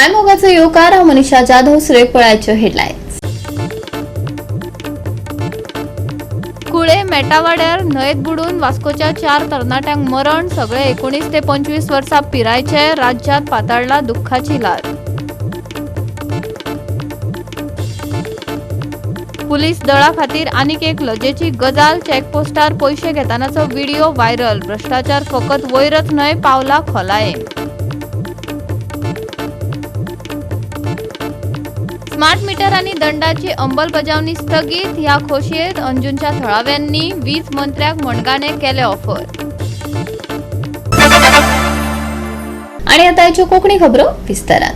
मायमोगाचो येवकार. हांव मनीषा जाधव. सुरेख पळायच्यो हेडलायन्स. कुळे मेटावाड्यार न्हंयेत बुडून वास्कोच्या 4 तरणाट्यांक मरण. सगळे 19 ते 25 वर्सां पिरायेचे. राज्यात पाताळला दुःखाची ल्हार. पुलीस दळा खातीर आनीक एक लजेची गजाल. चेकपोस्टार पयशे घेतानाचो व्हिडिओ व्हायरल. भ्रष्टाचार फकत वयरच न्हय, पावला खोलायेन. स्मार्ट मीटर आणि दंडाची अंमलबजावणी स्थगीत ह्या खोशयेत अंजूच्या थळाव्यांनी वीज मंत्र्याक मणगाणे केले ऑफर. आणि आता याच्यो कोकणी खबरो विस्तारान.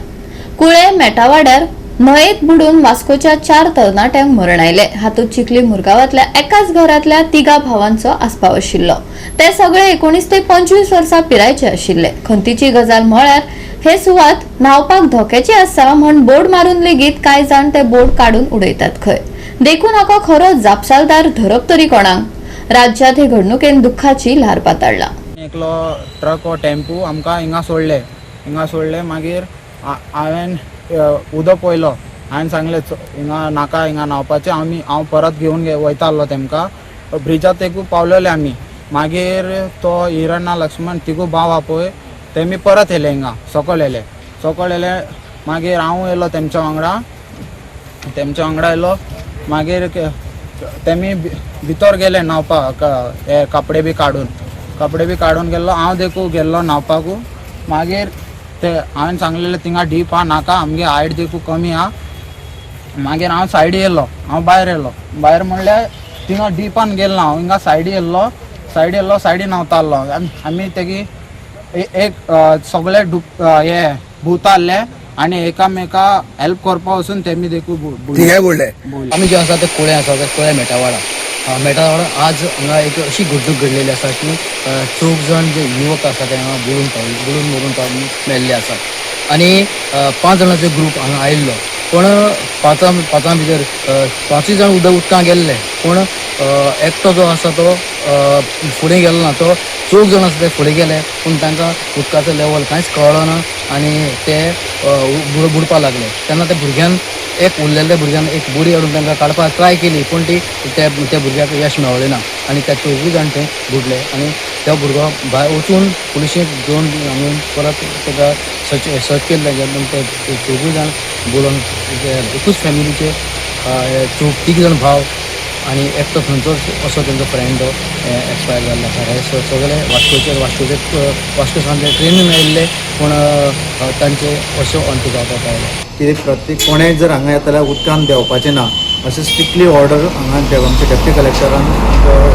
कुळे मेटावाड्यार न्हंयेत बुडून वास्कोच्या 4 तरणाट्यांक मरण आयले. हातूंत चिखली मुरगांवांतल्या एकाच घरांतल्या तिगा भावांचो आस्पाव आशिल्लो. ते सगळे 19 ते 25 वर्सां पिरायेचे आशिल्ले. खंतीची गजाल म्हळ्यार हे सुवात न्हावपाक धोक्याची आसा म्हण बोर्ड मारून लेगीत कांय जाण ते बोर्ड काडून उडयतात खंय. देखून हाका खरो जापसालदार धरप तरी कोणाक? राज्यात हे घडणुकेन दुःखाची ल्हार पाताळ्ळा. एकलो ट्रक वो टेम्पू आमकां हिंगा सोडले. हिंगा सोडले, मागीर हांवें उदक पळयलो. हांवें सांगलें, हिंगा नाका, हिंगा न्हांवपाचें. आमी हांव परत घेवन वयता आसलो तेमकां. ब्रिजा तेकू पावलेले आमी. मागीर तो हिरणा लक्ष्मण तिगू भाव आहा पळय, तेमी परत येयले, हिंगा सकयल येयले. सकयल येयले, मागीर हांव येयलो तेमच्या वांगडा. तेमच्या वांगडा येयलो, मागीर तेमी भितर गेले न्हांवपाक. हे कपडे बी काडून, कपडे बी काडून गेल्लो. हांव देखू गेल्लो न्हांवपाकू. मागीर ते हांवें सांगलेलें, थिंगा डीप आहा, नाका, आमगे हायट देखू कमी आहा. मागीर हांव सायडी येयलो, हांव भायर येयलो. भायर म्हणल्यार थिंगा डिपान गेलो ना हांव, हिंगा सायडी येयल्लो. सायडी येयल्लो, सायडी न्हांवता आसलो. आमी तेगी एक सगळे डुब हे भुवता आसले आनी एकामेका हेल्प करपा वचून तेमी देखू थिंगाय बुडले. बुडले. आमी जे आसा ते कुळे आसा, ते कुळे मेटावाडा. मेटावाडा आज हांगा एक अशी घडणूक घडलेली आसा की चौग जाण जे युवक आसा ते हांगा बुडून पावले, बुडून मरून पावून मेल्ले आसात. आनी 5 जाणांचो ग्रूप हांगा आयिल्लो, पूण पांचां भितर पांचूय जाण उदकां गेल्ले, पूण एकटो जो आसा तो फुडें गेलो ना. तो चौग जाण आसा ते फुडें गेले, पूण तांकां उदकाचो लेवल कांयच कळ्ळो ना आनी ते बुडपाक लागले. तेन्ना त्या भुरग्यान, एक उरलेल्या भुरग्यान एक बुडी हाडून तांकां काडपाक ट्राय केली, पूण ती त्या त्या भुरग्याक यश मेळ्ळें ना आनी त्या चौगूय जाण थंय बुडले. आनी तो भुरगो भायर वचून पुलिशेक घेवन आमी परत ताका सर्च सर्च केले तांच्या, पूण ते चौगूय जाण बुडोन एकूच फॅमिलीचे चौग तीग जाण भाव आनी एकटो खंयचोच असो तेंचो फ्रेंड तो एक्सपायर जाल्लो आसा. हे सगळे वास्कोचे वास्कोचे वास्को सावन ते ट्रेनीन आयिल्ले, पूण तांचे अशो अंत जावपाक पावलो. कितें प्रत्येक कोणेय जर हांगा येता जाल्यार उदकान देंवपाचें ना अशें स्ट्रिक्टली ऑर्डर हांगा आमच्या डेप्टी कलेक्टरान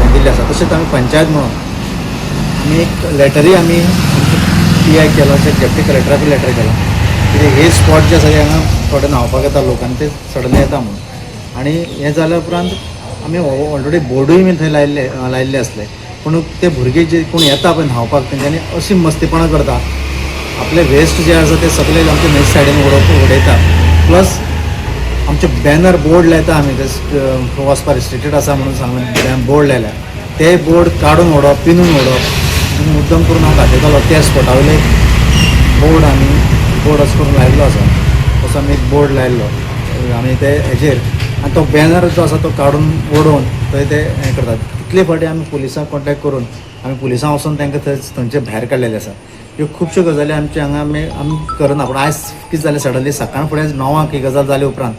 हें दिल्लें आसा. तशेंच आमी पंचायत म्हणून आमी एक लेटरूय आमी पी I केला, तशें डेप्टी कलेक्टराकूय लेटर केला. कित्याक हे स्पॉट जे आसा ते हांगा थोडे न्हांवपाक येता लोक आनी ते सडनली येता म्हणून. आनी हें जाल्या उपरांत आमी ऑलरेडी बोर्डूय बी थंय लायल्ले लायल्ले आसले, पूण ते भुरगे जे कोण येता पळय न्हांवपाक, तेंच्यांनी अशी मस्तीपणां करता, आपले वेस्ट जे आसा ते सगळे आमचे न्हंय सायडीन उडयता. प्लस आमचे बॅनर बोर्ड लायता आमी, ते वचपा रिस्ट्रिक्टेड आसा म्हणून सांगून बोर्ड लायल्या, ते बोर्ड काडून उडोवप, पिनून उडोवप. मुद्दम करून हांव दाखयतालो त्या स्पॉटा वयले बोर्ड. आमी बोर्ड अशें करून लायिल्लो आसा, तसो आमी एक बोर्ड लायल्लो आमी ते हेजेर आनी तो बॅनर जो आसा तो काडून उडोवन थंय ते हें करतात. कितले फावटी आमी पुलिसांक कॉन्टेक्ट करून आमी पुलिसांक वचून तांकां थंय थंयचे भायर काडलेले आसा. ह्यो खुबश्यो गजाली आमचे हांगा आमी करना. पूण आयज कितें जालें, सडनली सकाळ फुडें 9 अंक ही गजाल जाले उपरांत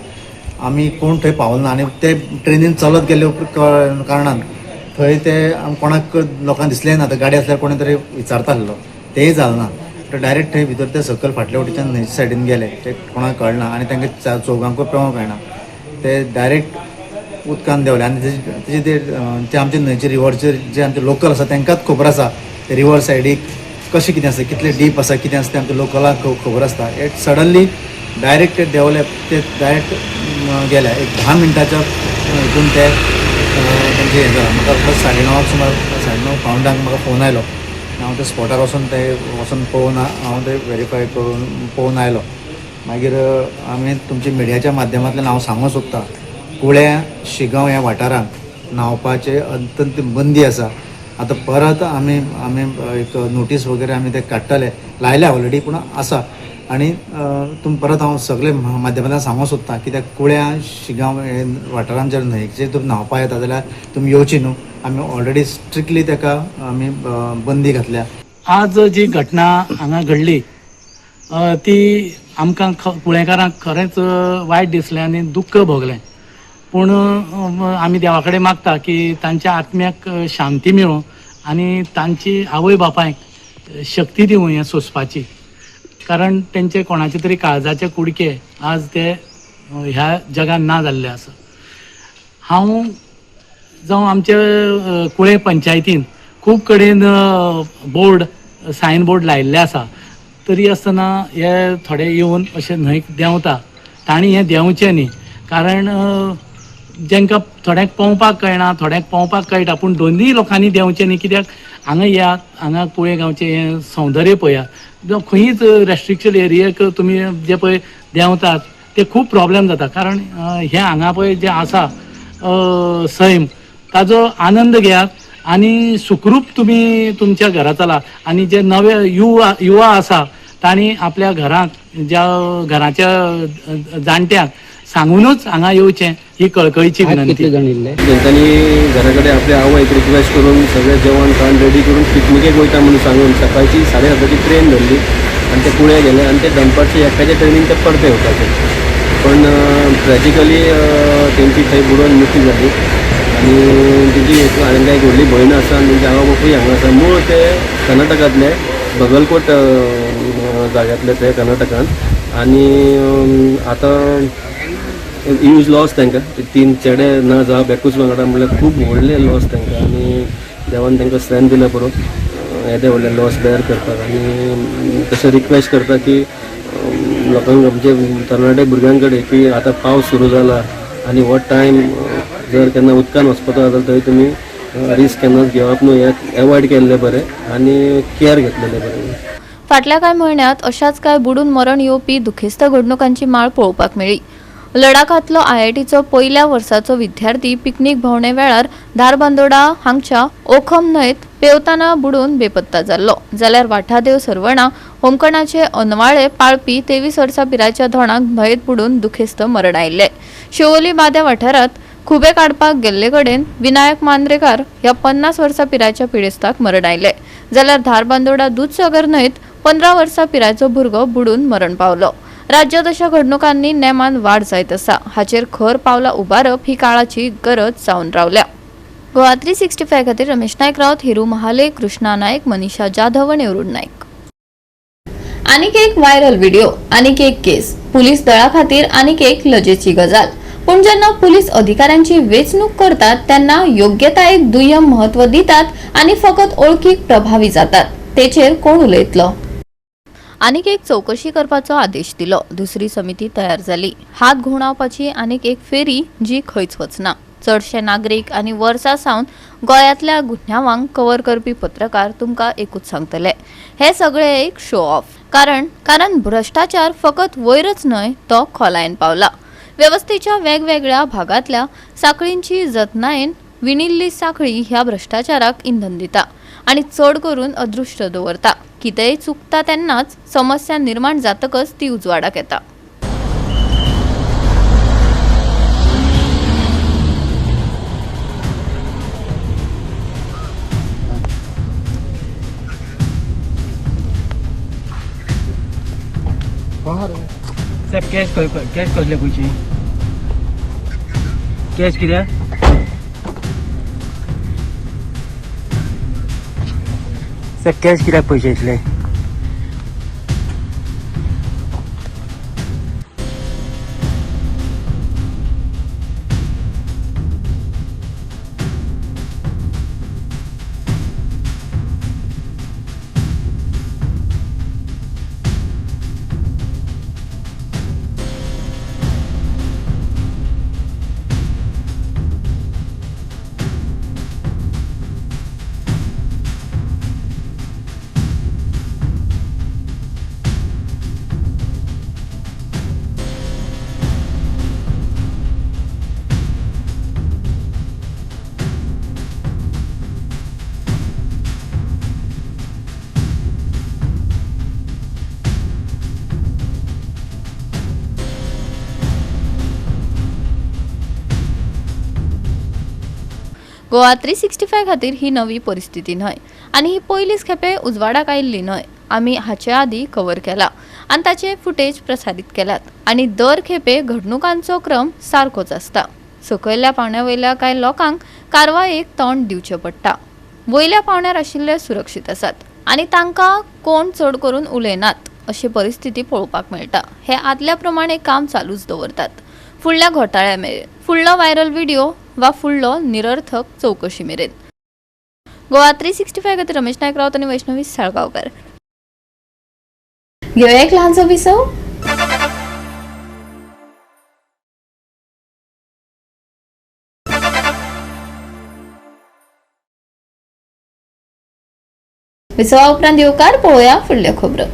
आमी कोण थंय पावल ना आनी ते ट्रेनीन चलत गेल्ले कारणान थंय ते कोणाक लोकांक दिसलें ना. आतां गाडी आसल्यार कोणी तरी विचारता आसलो, तेंय जालें ना. तर डायरेक्ट थंय भितर ते सकयल फाटल्या वटेच्यान न्हंयच्या सायडीन गेले, ते कोणाक कळना आनी तांकां चौगांकूय पेंवंक कळना. ते डायरेक्ट उदकान देंवले आनी तेजे ते ते आमचे न्हंयचे रिवरचे जे आमचे लोकल आसा तांकांच खबर आसा ते रिवर सायडीक कशें कितें आसा, कितलें डीप आसा, कितें आसा, तें आमच्या लोकलांक खबर आसता. एक सडनली डायरेक्ट ते देंवले, ते डायरेक्ट गेले. एक 10 मिनटाच्या हितून ते तेंचें हें जालां. म्हाका 9:30 सुमार, 9:30 पावणे 10 म्हाका फोन आयलो. हांव त्या स्पॉटार वचून ते वचून पळोवन, हांव ते वेरीफाय करून पळोवन आयलो. मागीर आमी तुमच्या मिडियाच्या माध्यमांतल्यान हांव सांगूंक सोदता, कुळ्या शिगांव ह्या वाठारांत न्हांवपाचें अत्यंत बंदी आसा. आतां परत आमी आमी एक नोटीस वगैरे आमी ते काडटले, लायल्या ऑलरेडी पूण आसा. आनी तुम परत हांव सगळे माध्यमांतल्यान सांगूंक सोदता कित्याक कुळ्या शिगांव हे वाठारांत जर न्हंयेचेर तुमी न्हांवपाक येता जाल्यार तुमी येवची न्हू. आमी ऑलरेडी स्ट्रिक्टली ताका आमी बंदी घातल्या. आज जी घटना हांगा घडली ती आमकां कुळेकारांक खरेंच वायट दिसलें आनी दुख्ख भोगलें. पूण आमी देवा कडेन मागता की तांच्या आत्म्याक शांती मेळूं आनी तांची आवय बापायक शक्ती दिवं हें सोंसपाची, कारण तेंचे कोणाचे तरी काळजाचे कुडके आज ते ह्या जगान ना जाल्ले आसा. हांव जावं आमचे कुळे पंचायतीन खूब कडेन बोर्ड सायन बोर्ड लायिल्ले आसा, तरी आसतना हे थोडे येवन अशें न्हंयक देंवता. तांणी हें देंवचें न्ही, कारण जेंकां थोड्यांक पोंवपाक कळना, थोड्यांक पोंवपाक कळटा, पूण दोनूय लोकांनी देंवचें न्ही. कित्याक हांगा येयात, हांगा कुळे गांवचें हें सौंदर्य पळयात. जावं खंयच रेस्ट्रिक्टेड एरियेक तुमी जे पळय देंवतात ते खूब प्रॉब्लेम जाता, कारण हें हांगा पळय जें आसा सैम ताजो आनंद घेयात आनी सुखरूप तुमी तुमच्या घरा चला. आनी जे नवे युवा आसा तांणी आपल्या घरांत ज्या घराच्या जाणट्यांक सांगूनच हांगा येवचें ही कळकळीची विनंती. तेंच्यांनी घरा कडेन आपल्या आवयक रिक्वेस्ट करून सगळें जेवण खाण रेडी करून पिकनिकेक वयता म्हणून सांगून सकाळची 7:30 ट्रेन धरली आनी ते कुळे गेले आनी ते दनपारचे एकाच्या ट्रेनीन ते परते येवपाचे. पण ट्रॅजिकली तेंची थंय बुडोवन मृत्यू जाली आनी तेजी तांकां एक व्हडली भयण आसा आनी तेंचे आवय बापूय हांगा आसा. मूळ ते कर्नाटकांतले, बगलकोट जाग्यांतले ते कर्नाटकान. आनी आतां ह्यूज लॉस तांकां, 3 चेडे ना जावप एकूच वांगडा म्हणल्यार खूब व्हडलें लॉस तांकां. आनी देवान तांकां स्ट्रेंथ दिल्या पुरो येदे व्हडले लॉस बेर करपाक. आनी तशें रिक्वेस्ट करता की लोकांक, आमचे तरणाटे भुरग्यां कडेन की आतां पावस सुरू जाला आनी हो टायम जर केन्ना उदकान वचपाचो जाल्यार थंय तुमी रिस्क केन्नाच घेवप न्हू, हें एवॉयड केल्लें बरें आनी केअर घेतलेलें बरें. फाटल्या कांय म्हयन्यांत अशाच कांय बुडून मरण येवपी दुखेस्त घडणुकांची माळ पळोवपाक मेळ्ळी. लडाखांतलो आयआयटीचो पयल्या वर्साचो विद्यार्थी पिकनीक भोंवणे वेळार धारबांदोडा हांगच्या ओखम न्हंयत पेंवतना बुडून बेपत्ता जाल्लो. जाल्यार वाठादेव सरवणा होमकणाचे अनवाळे पाळपी 23 वर्सां पिरायेच्या धोणाक न्हंयेत बुडून दुखेस्त मरण आयिल्लें. शिवोली बाद्या वाठारांत खुबे काडपाक गेल्ले कडेन विनायक मांद्रेकार ह्या 50 वर्सां पिरायेच्या पिडेस्ताक मरण आयलें. जाल्यार धारबांदोडा दुदसागर न्हंयेत 15 वर्सां पिरायेचो भुरगो बुडून मरण पावलो. राज्यांत अशा घडणुकांनी नेमान वाड जायत आसा. हाचेर खर पावलां उबारप ही काळाची गरज जावन रावल्या. गोवा 365 खातीर रमेश नायक रावत, हिरू महाले, कृष्णा नायक, मनीषा जाधव आनी अरुण नायक. आनीक एक व्हायरल व्हिडिओ, आनीक एक केस, पुलीस दळा खातीर आनीक एक लजेची गजाल. पूण जेन्ना पुलीस अधिकाऱ्यांची वेंचणूक करतात तेन्ना योग्यतायेक दुय्यम म्हत्व दितात आनी फकत ओळखीक प्रभावी जातात. तेचेर कोण उलयतलो? आनीक एक चवकशी करपाचो आदेश दिलो. दुसरी समिती तयार जाली. हात घुंवडावपाची आनीक एक फेरी जी खंयच वचना. चडशे नागरीक आनी वर्सां सावन गोंयांतल्या गुन्यांवांक कवर करपी पत्रकार तुमकां एकूच सांगतले, हे सगळे एक शो ऑफ. कारण भ्रश्टाचार फकत वयरच न्हय, तो खोलायेन पावला. वेवस्थेच्या वेगवेगळ्या भागांतल्या साखळींची जतनायेन विणिल्ली साखळी ह्या भ्रश्टाचाराक इंधन दिता आनी चड करून अदृश्ट दवरता. कितेंय चुकता तेन्नाच समस्या निर्माण जातकच ती उजवाडाक येता. साहेब कॅश कॅश कसले खंयची कॅश कित्याक? साहेब कॅश कित्याक पयशे इतले? गोवा 365 खातीर ही नवी परिस्थिती न्हय आनी ही पयलीच खेपे उजवाडाक आयिल्ली न्हय. आमी हाचे आदी कवर केला आनी ताचे फुटेज प्रसारीत केल्यात आनी दर खेपे घडणुकांचो क्रम सारकोच आसता. सकयल्या पावंड्या वयल्या कांय लोकांक कारवायेक तोंड दिवचें पडटा. वयल्या पावंड्यार आशिल्ले सुरक्षीत आसात आनी तांकां कोण चड करून उलयनात अशी परिस्थिती पळोवपाक मेळटा. हे आदल्या प्रमाणे काम चालूच दवरतात फुडल्या घोटाळ्या मेरेन, फुडलो व्हायरल व्हिडिओ वा फुडलो निरर्थक चवकशी मेरेन. गोवा 365 खातीर रमेश नायक रावत आनी वैष्णवी साळगांवकर. घेवया एक ल्हानसो विसव. विसवा उपरांत येवकार पळोवया फुडल्यो खबरो.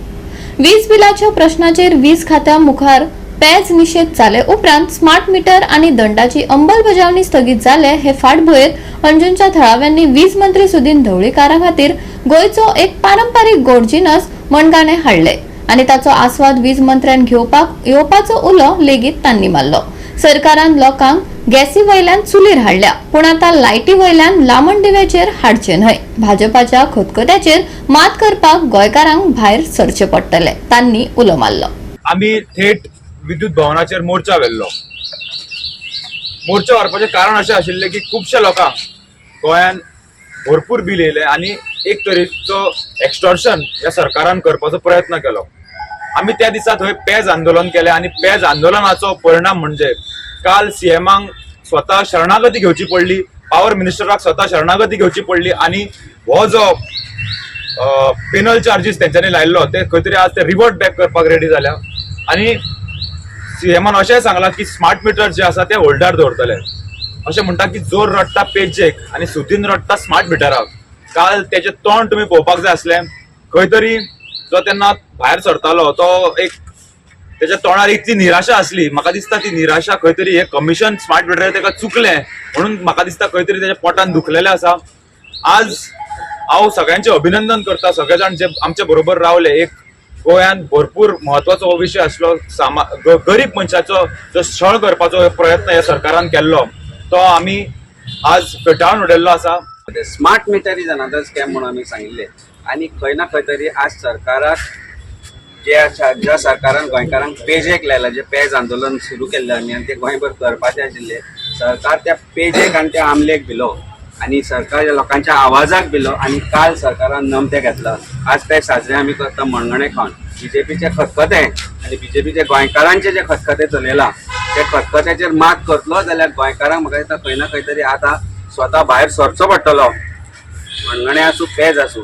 वीज बिलाच्या प्रश्नाचेर वीज खात्या मुखार पेज निशेध जाले उपरांत स्मार्ट मीटर आनी दंडाची अंमलबजावणी स्थगीत जाले हे फाटभुंयेर अंजुंच्या थळाव्यांनी वीज मंत्री सुदिन ढवळीकारा खातीर गोंयचो एक पारंपारीक गोड जिनस मणगाणें हाडले आनी ताचो आस्वाद वीज मंत्र्यान घेवपाक येवपाचो उलो लेगीत तांणी मारलो. सरकारान लोकांक गॅसी वयल्यान चुलीर हाडल्या पूण आतां लायटी वयल्यान लामण दिव्याचेर हाडचे न्हय. भाजपाच्या खतखत्याचेर मात करपाक गोंयकारांक भायर सरचे पडटले तांणी उलो मारलो. आमी थेट विद्युत भवनाचेर मोर्चा व्हेल्लो. मोर्चा व्हरपाचें कारण अशें आशिल्लें की खुबश्या लोकांक गोंयान भरपूर बील येयलें आनी एक तरेचो एक्स्टॉर्शन ह्या सरकारान करपाचो प्रयत्न केलो. आमी त्या दिसा थंय पेज आंदोलन केलें आनी पेज आंदोलनाचो परिणाम म्हणजे काल सीएमाक स्वता शरणागती घेवची पडली, पावर मिनिस्टराक स्वता शरणागती घेवची पडली आनी हो जो पेनल चार्जीस तेंच्यांनी लायिल्लो ते खंय तरी आज ते रिवर्ट बॅक करपाक रेडी जाल्या. आनी सीएमान अशेंय सांगलां की स्मार्ट मिटर जे आसा ते होल्डार दवरतले. अशें म्हणटा की जोर रडटा पेजेक आनी सुदीन रडटा स्मार्ट मिटराक. काल तेजें तोंड तुमी पळोवपाक जाय आसलें. खंय तरी जो तेन्ना भायर सरतालो तो एक तेच्या तोंडार इतली निराशा आसली. म्हाका दिसता ती निराशा खंय तरी हे कमिशन स्मार्ट मिटर तेका चुकलें म्हणून म्हाका दिसता खंय तरी तेच्या पोटान दुखलेलें आसा. आज हांव सगळ्यांचें अभिनंदन करता, सगळे जाण जे आमच्या बरोबर रावले. एक गोंयांत भरपूर म्हत्वाचो हो विशय आसलो. गरीब मनशाचो जो छळ करपाचो प्रयत्न ह्या सरकारान केल्लो तो आमी आज फेटाळून उडयल्लो आसा. Smart meter is another scam म्हणून आमी सांगिल्लें आनी खंय ना खंय तरी आज सरकाराक ज्या सरकारान गोंयकारांक पेजेक लायला, जे पेज आंदोलन सुरू केल्लें आमी आनी ते गोंयभर करपाचें आशिल्लें, सरकार त्या पेजेक आनी त्या आमलेक भिलो आनी सरकार लोकांच्या आवाजाक भिलो आनी काल सरकारान नमतें घेतलां. आज ते साजरे आमी करता मणगणें खावन. बीजेपीचे खतखतें आनी बीजेपीचे गोंयकारांचे जे खतखतें चलयलां ते खतखत्याचेर मात करतलो जाल्यार गोंयकारांक म्हाका दिसता खंय ना खंय तरी आतां स्वता भायर सरचो पडटलो. मणगणें आसूं पेज आसूं,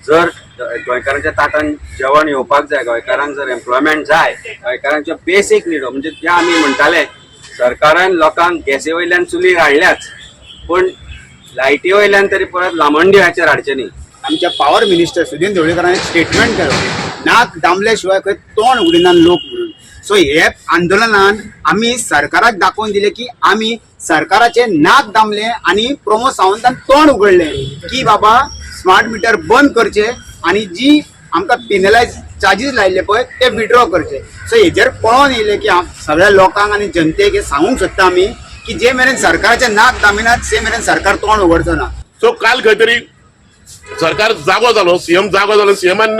जर गोंयकारांच्या ताटान जेवण येवपाक जाय, गोंयकारांक जर एम्प्लॉयमेंट जाय, गोंयकारांच्यो बेसीक निडो म्हणजे ज्या आमी म्हणटाले सरकारान लोकांक गॅसी वयल्यान चुलीर हाडल्याच पूण लायटी वयल्यान तरी परत लामण दिव्याचेर हाडचें न्ही. आमच्या पावर मिनिस्टर सुदीन ढवळीकरान एक स्टेटमेंट केलो, नाक दामल्या शिवाय खंय तोंड उगडिना लोक म्हणून. सो हे आंदोलनान आमी सरकाराक दाखोवन दिलें की आमी सरकाराचे नाक दामले आनी प्रमोद सावंतान तोंड उगडलें की बाबा स्मार्ट मिटर बंद करचे आनी जी आमकां पेनलायज चार्जीस लायिल्ले पळय ते विड्रॉ करचे. सो हेजेर पळोवन येयलें की सगळ्या लोकांक आनी जनतेक हें सांगूंक सोदता आमी की जे मेरेन सरकाराचे नाक दामिनात ते मेरेन सरकार तोंड उगडचो ना. सो काल खंय तरी सरकार जागो जालो, सीएम जागो जालो. सीएमान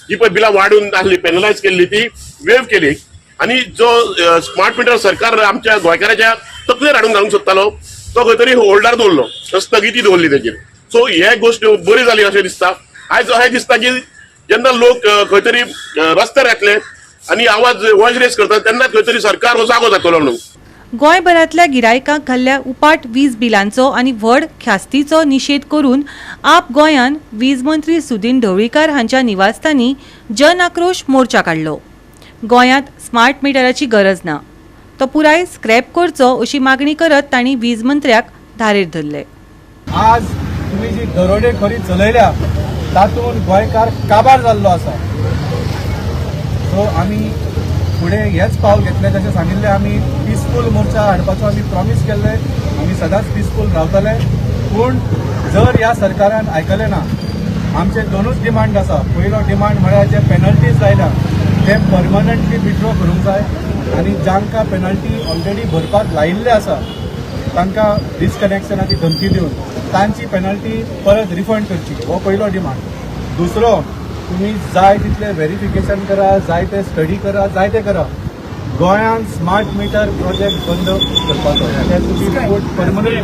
जी पळय बिलां वाडून आहली, पेनलायज केल्ली ती वेव केली आनी जो स्मार्ट मिटर सरकार आमच्या गोंयकाराच्या तकलेर हाडून घालूंक सोदतालो तो खंय तरी होल्डार दवरलो, स्थगिती दवरली तेजेर. सो हे गोश्ट बरी जाली अशें दिसता. आयज अशें दिसता की जेन्ना लोक खंय तरी रस्त्यार येतले आनी आवाज वॉयस रेज करतात तेन्ना खंय तरी सरकार हो जागो जातलो म्हणून. गोंयभरांतल्या गिरायकांक घाल्ल्या उपाट वीज बिलांचो आनी व्हड ख्यास्तीचो निशेध करून आप गोंयान वीज मंत्री सुदिन ढवळीकार हांच्या निवासस्थानी जन आक्रोश मोर्चा काडलो. गोंयांत स्मार्ट मिटराची गरज ना, तो पुराय स्क्रॅप करचो अशी मागणी करत तांणी वीज मंत्र्याक धारेर धरले. आज तुम्ही जी दरोडेखोरी चलयल्या तातूंत गोंयकार काबार जाल्लो आसा. सो आमी फुडें हेच पावल घेतले, जशें सांगिल्लें आमी पिसफूल मोर्चा हाडपाचो आमी प्रॉमीस केल्लें, आमी सदांच पिसफूल रावतले. पूण जर ह्या सरकारान आयकलें ना, आमचे दोनूच डिमांड आसा. पयलो डिमांड म्हळ्यार जे पेनल्टीज लायल्या ते परमनंटली विड्रॉ करूंक जाय आनी जांकां पेनल्टी ऑलरेडी भरपाक लायिल्ले आसा तांकां डिस्कनेक्शनाची धमकी दिवन तांची पेनल्टी परत रिफंड करची, हो पयलो डिमांड. दुसरो, तुमी जाय तितलें व्हेरिफिकेशन करा, जाय ते स्टडी करा, जाय ते करा, गोंयांत स्मार्ट मिटर प्रोजेक्ट बंद करपाचो, परमनंटली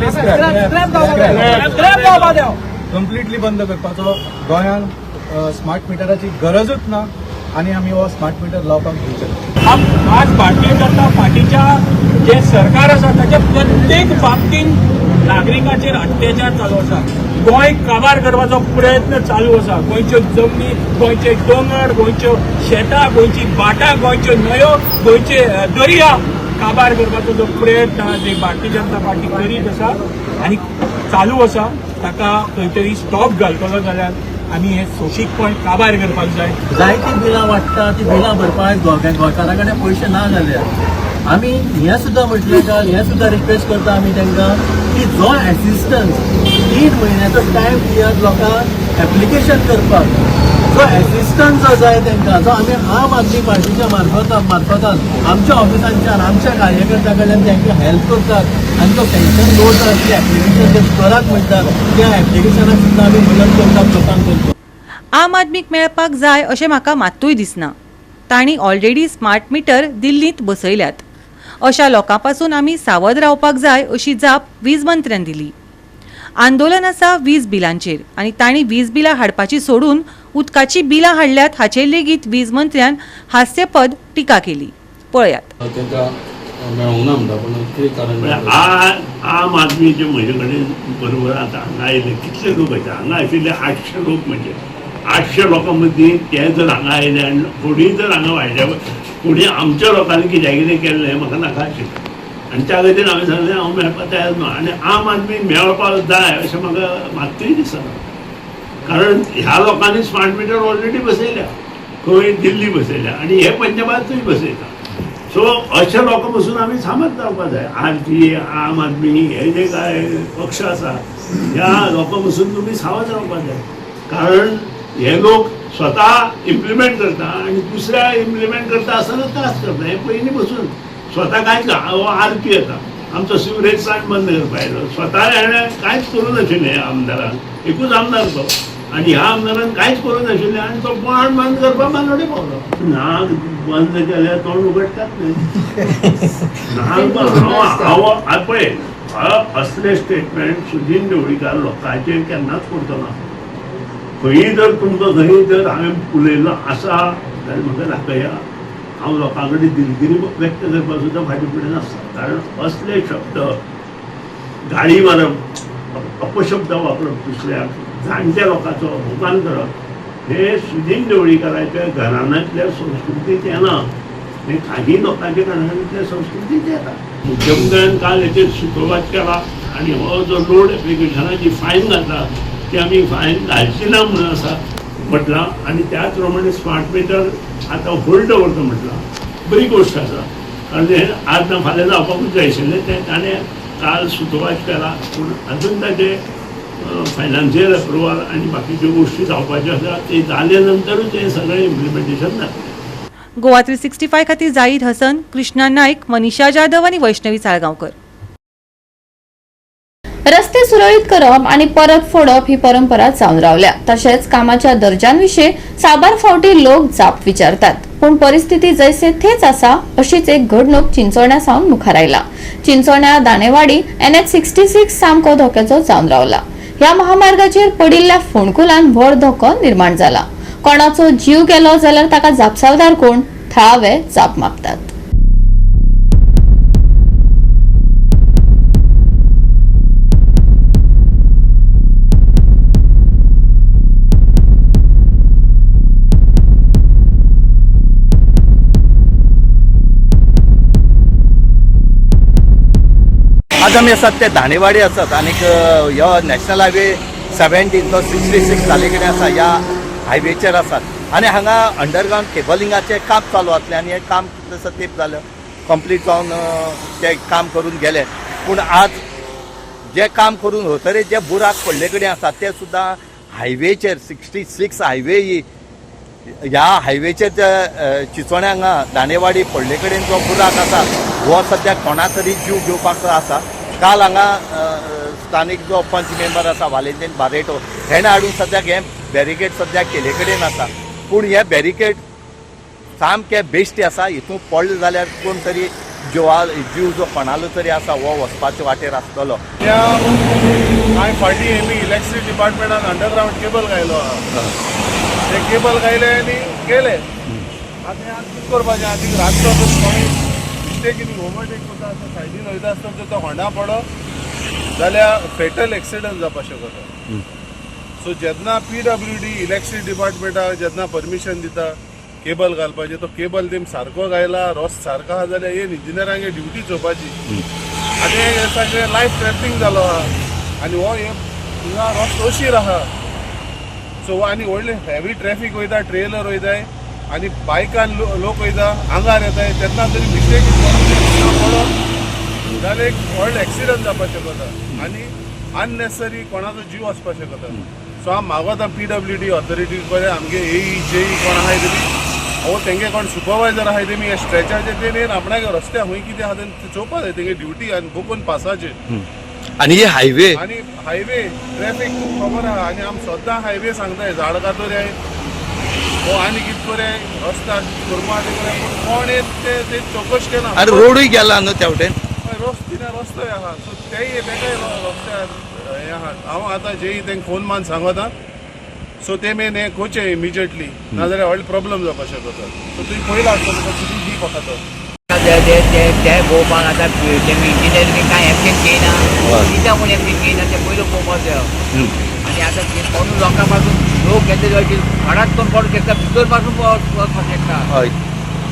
कंप्लिटली बंद करपाचो. गोंयांत स्मार्ट मिटराची गरजूच ना आनी आमी हो स्मार्ट मिटर लावपाक दिवचे. आज भारतीय जनता पार्टीच्या जे सरकार आसा ताच्या प्रत्येक बाबतीन नागरिकांचेर अत्याचार चालू आसा. गोंय काबार करपाचो प्रयत्न चालू आसा. गोंयच्यो जमनी, गोंयचे दोंगर, गोंयच्यो शेतां, गोंयची भाटां, गोंयच्यो न्हंयो, गोंयचे दर्या काबार करपाचो जो प्रयत्न जे भारतीय जनता पार्टी करीत आसा आनी चालू आसा ताका खंय तरी स्टॉप घालतलो जाल्यार आमी हे सोंशीकपण काबार करपाक जाय. जायतीं बिलां वाडटा, ती बिलां भरपाक गोंयकारां कडेन पयशे ना जाल्यार आमी हें सुद्दां म्हटलें काल, हें सुद्दां रिक्वेस्ट करता आमी तांकां की जो एसिस्टन्स 3 म्हयन्याचो टायम दियात लोकांक एप्लिकेशन करपाक, जो एसिस्टन्स जो जाय तांकां, जो आमी आम आदमी पार्टीच्या मार्फतान आमच्या ऑफिसांच्यान आमच्या कार्यकर्त्या कडल्यान तांकां हेल्प करतात आनी जो सँक्शन लोड आसली एप्लिकेशन ते करात म्हणटात, त्या एप्लिकेशनाक सुद्दां आमी मदत करतात लोकांक करतो. आम आदमीक मेळपाक जाय अशें म्हाका मात्तूय दिसना. तांणी ऑलरेडी स्मार्ट मिटर दिल्लींत बसयल्यात. अशा लोकां पासून आमी सावध रावपाक जाय अशी जाप वीज मंत्र्यान दिली. आंदोलन आसा वीज बिलांचेर आनी तांणी वीज बिलां हाडपाची सोडून उदकाची बिलां हाडल्यात हाचेर लेगीत वीज मंत्र्यान हास्यपद टिका केली. पळयात. आम आदमी जे म्हजे कडेन बरोबर आतां हांगा आयले कितले लोक आसा, हांगा आशिल्ले 800 लोक, म्हणजे 800 लोकां मदीं ते जर हांगा आयले आनी फुडें जर हांगा वायल्या फुडें आमच्या लोकांनी कित्याक कितें केल्लें म्हाका नाका आशिल्लें आनी त्या खातीर हांवें सांगलें हांव मेळपाक तयार ना आनी आम आदमी मेळपाक जाय अशें म्हाका मात्तूय दिसना, कारण ह्या लोकांनी स्मार्ट मिटर ऑलरेडी बसयल्या, खंय दिल्ली बसयल्या आनी हे पंजाबांतूय बसयता. सो अशे लोकां पसून आमी सामत जावपाक जाय. आरजी, आम आदमी हे जे काय पक्ष आसा ह्या लोकां पसून तुमी सावध रावपाक जाय, कारण हे लोक स्वता इम्प्लिमेंट करता आनी दुसऱ्या इम्प्लिमेंट करता आसतना त्रास करता. हे पयलीं पसून स्वता कांयच आरपी येता, आमचो सिवरेज प्लांट बंद करपा आयलो, स्वता हेणें कांयच करूं नाशिल्लें आमदारान, एकूच आमदार तो, आनी ह्या आमदारान कांयच करूं नाशिल्लें आनी तो प्लांट बंद करपाक बांदोडे पावलो. नाक बंद केल्यार तोंड उगडटात न्हय. नाक हांव पळय असले स्टेटमेंट सुदीन ढवळीकार लोकांचेर केन्नाच करचो ना. खंयी जर तुमकां खंयी जर हांवें उलयल्लो आसा जाल्यार म्हाका दाखया, हांव लोकां कडेन दिलगिरी व्यक्त करपाक सुद्दां फाटीं फुडें नासता, कारण असले शब्द, गाळी मारप, अपशब्द वापरप, दुसऱ्याक जाणट्या लोकांचो अवमान करप हे सुदीन ढवळीकाराच्या घराण्यांतल्या संस्कृतींत येना, हे काही लोकांच्या घराण्यांतल्या संस्कृतींत येता. मुख्यमंत्र्यान काल हेचेर सुत्रपात केला आनी हो जो लोड एप्लिकेशनाची फायन घातला ती आमी फायन घालची ना म्हणून आसा म्हटलां आनी त्याच प्रमाणे स्मार्ट मिटर आतां होल्ड दवरता म्हटलां, बरी गोश्ट आसा, कारण हें आज ना फाल्यां जावपाकूच जाय आशिल्लें, तें ताणें काल सुत्रपात केला, पूण आजून ताचे फायनान्शियल अप्रुवल आनी बाकीच्यो गोश्टी जावपाच्यो आसा, ते जाले नंतरूच हें सगळें इम्प्लिमेंटेशन जातलें. गोवा 365 खातीर जाहीद हसन, कृष्णा नाईक, मनीषा जाधव आनी वैष्णवी साळगांवकर. रस्ते सुरळीत करप आणि परत फोडप ही परंपरा जावन रावल्या. तशेंच कामाच्या दर्जांविशीं साबार फावटी लोक जाप विचारतात, पूण परिस्थिती जैसे थेच आसा अशीच एक घडणूक चिंचोण्या सावन मुखार आयला. चिंचोण्या दाणेवाडी NH 66 सामको धोक्याचो जावन रावला. ह्या महामार्गाचेर पडिल्ल्या फोंडकुलान व्हड धोको निर्माण जाला. कोणाचो जीव गेलो जाल्यार ताका जापसालदार कोण, थळावे जाप मागतात. आज आमी आसात ते दाणेवाडी आसात आनीक ह्यो नॅशनल हायवे 17 तो 66 जाले कडेन आसा, ह्या हायवेचेर आसात आनी हांगा अंडरग्रावंड केबलिंगाचें काम चालू आसलें आनी हें काम कितलेंसो तेंप जालें कंप्लीट जावन तें काम करून गेले, पूण आज जें काम करून हयसर जे बुराक पडले कडेन आसा ते सुद्दां हायवेचेर 66 हायवे ह्या हायवेचेर जे चिंचोण्या हांगा दाणेवाडी पडले कडेन जो बुराक आसा हो सद्या कोणा तरी जीव घेवपाक आसा. काल हांगा स्थानीक जो पंच मेंबर आसा वालेंतीन बारेटो हेणें हाडून सद्याक हें बॅरिकेड सद्याक केले कडेन आसा. पूण हे बॅरिकेड सामकें बेश्टे आसा. हितून पडले जाल्यार कोण तरी जीव जो कोणालो तरी आसा हो वचपाचे वाटेर आसतलो. कांय फाटीं हेमी इलेक्ट्रिसिटी डिपार्टमेंटान अंडरग्रावंड केबल घायलो आहा. ते केबल घायले आनी गेले. आतां आतां कितें करपाचें? आतां रातचो कोणूय मिस्टेकीन ओवरटेक करता आसतना सायडीन वयता आसतना जर तो होंडा पडो जाल्यार फेटल एक्सिडंट जावपाक शकता. सो जेन्ना PWD इलेक्ट्रिसिटी डिपार्टमेंटाक जेन्ना परमिशन दिता केबल घालपाचें, तो केबल तेम सारको घायला, रस्तो सारको आहा जाल्यार हे इंजिनियरांगे ड्युटी चोवपाची. आनी हे सगळें लायफ थ्रेटनींग जालो आहा आनी हो हे हिंगा रस्तो अशीर आहा. सो आनी व्हडले हेवी ट्रॅफीक वयता, ट्रेलर वयताय आनी बायकान लोक वयता, आंगार येताय. तेन्ना तरी मिस्टेक पडो जाल्यार एक व्हडलो एक्सिडंट जावपाक शकता आनी अननेसेसरी कोणाचो जीव वचपाक शकता. सो हांव मागोता PWD authority कडेन, आमगे AE JE कोण आहाय तेमी, हो तेंगे कोण सुपरवायजर आहाय तेमी हे स्ट्रेचाचे ते आपणागे रस्त्या खंय कितें आहा तें चोवपा जाय. तेंगे ड्युटी आनी बुकून पासाचे. आनी हे हायवे आनी हायवे ट्रॅफीक तुमकां खबर आहा आनी आमी सद्दां हायवे सांगताय, झाड कातोराय हो आनी कितें कोराय, रस्ता करपा ते कोराय, पूण कोण येत ते चवकश केना. आनी रोडूय गेला न्हू त्या वटेन. रस्तो रस्तोय आहा. सो तेय तेकाय रस्त्यार हें आहा. हांव आतां जेई तेंका फोन मारून सांगता. सो ते मेन हें करचें इमिजिएटली, नाजाल्यार व्हडलो प्रॉब्लम जावपाक शकता. सो तुवें पळयलां आसतलें कितें डीप आहा तो. ते पळोवपाक आतां तेमी इंजिनियर बी कांय एक्शन घेयना, कित्याक म्हूण एक्शन घेयना तें पयलू पळोवपाक जाय. आनी आतां कोणूय लोकां पासून लोक येता घरांत कोण पडूंक शकता, भितर पासून वचपाक शकता,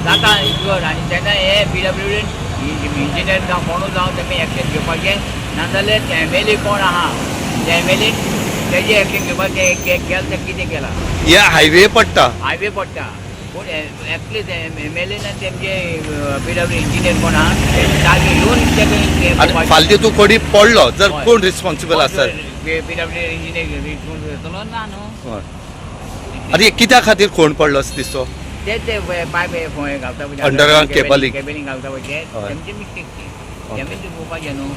जाता चड. आनी तेन्ना हे PWD engineer जावं कोणूय जावं तेमी एक्शन घेवपाचें, नाजाल्यार MLA कोण आहा ते MLA तेजें एक्शन घेवपाचें. केलें तें कितें केलां, हे हायवे पडटा, हायवे पडटा, पूण एटलीस्ट MLA आनी तेमचे PWD engineer कोण आहा ते जागे येवन तेका. फालतू तूं कोणी पडलो जर कोण रिस्पॉन्सिबल आसत? PWD engineer responsible आसतलो ना न्हू. आनी कित्या खातीर कोण पडलो असो दिसतो? ते ते पायप घालता पळय, अंडरग्रावंड केबलिंग केबलिंग घालता पळय, ते तेमचे मिस्टेक ती, तेमी ते पळोवपाचें न्हू.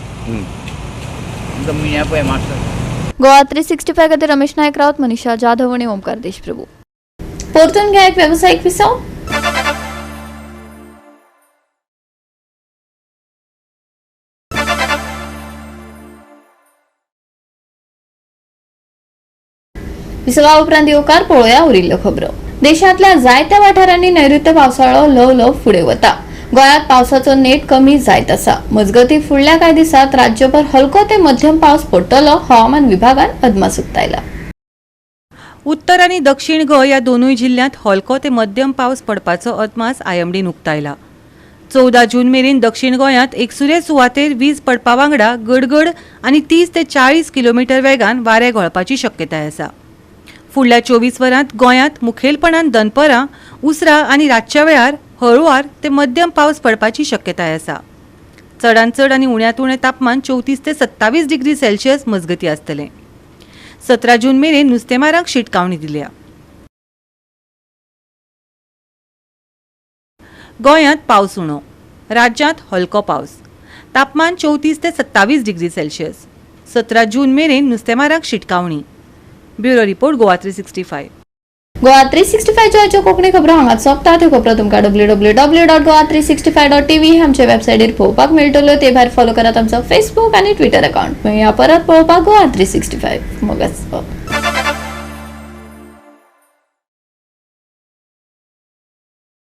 तुमकां पळय मातसो. गोवा 365 खातीर रमेश नायक राऊत, मनीषा जाधव आनी ओमकार देशप्रभू. परतून घ्या एक वेवसायीक विसव. विसवा उपरांत येवकार पळोवया उरिल्ल्यो खबरो. देशांतल्या जायत्या वाठारांनी नैऋत्य पावसाळो ल्हव ल्हव फुडें वता. गोंयांत पावसाचो नेट कमी जायत आसा. मजगतीं फुडल्या कांय दिसांत राज्यभर हलको ते मध्यम पावस पडटलो, हवामान विभागान अदमास उक्तायला. उत्तर आनी दक्षिण गोंय ह्या दोनूय जिल्ल्यांत हलको ते मध्यम पावस पडपाचो अदमास IMDन उक्तायला. 14 जून मेरेन दक्षिण गोंयांत एकसुरे सुवातेर वीज पडपा वांगडा गडगड आनी 30 ते 40 किलोमिटर वेगान वारें घोळपाची शक्यताय आसा. फुडल्या 24 वरांत गोंयांत मुखेलपणान दनपरां, उसरां आनी रातच्या वेळार हळुवार ते मध्यम पावस पडपाची शक्यताय आसा. चडांत चड आनी उण्यांत उणें तापमान 34 ते 27 डिग्री सेल्सियस मजगतीं आसतलें. 17 जून मेरेन नुस्तेमारांक शिटकावणी दिल्या. गोंयांत पावस उणो, राज्यांत हलको पावस, तापमान 34 ते 27 डिग्री सेल्सियस. 17 जून मेरेन नुस्तेमारांक शिटकावणी. Bureau report, Goa 365. Goa 365 च्यो कोंकणी खबरो हांगाच सोंपता. त्यो खबरो तुमकां www.goa365.tv आमच्या वेबसायटीर पळोवपाक मेळटल्यो. ते भायर फॉलो करात आमचो फेसबूक आनी ट्विटर अकाउंट. मेळया परत पळोवपाक गोवा 365. मोगास.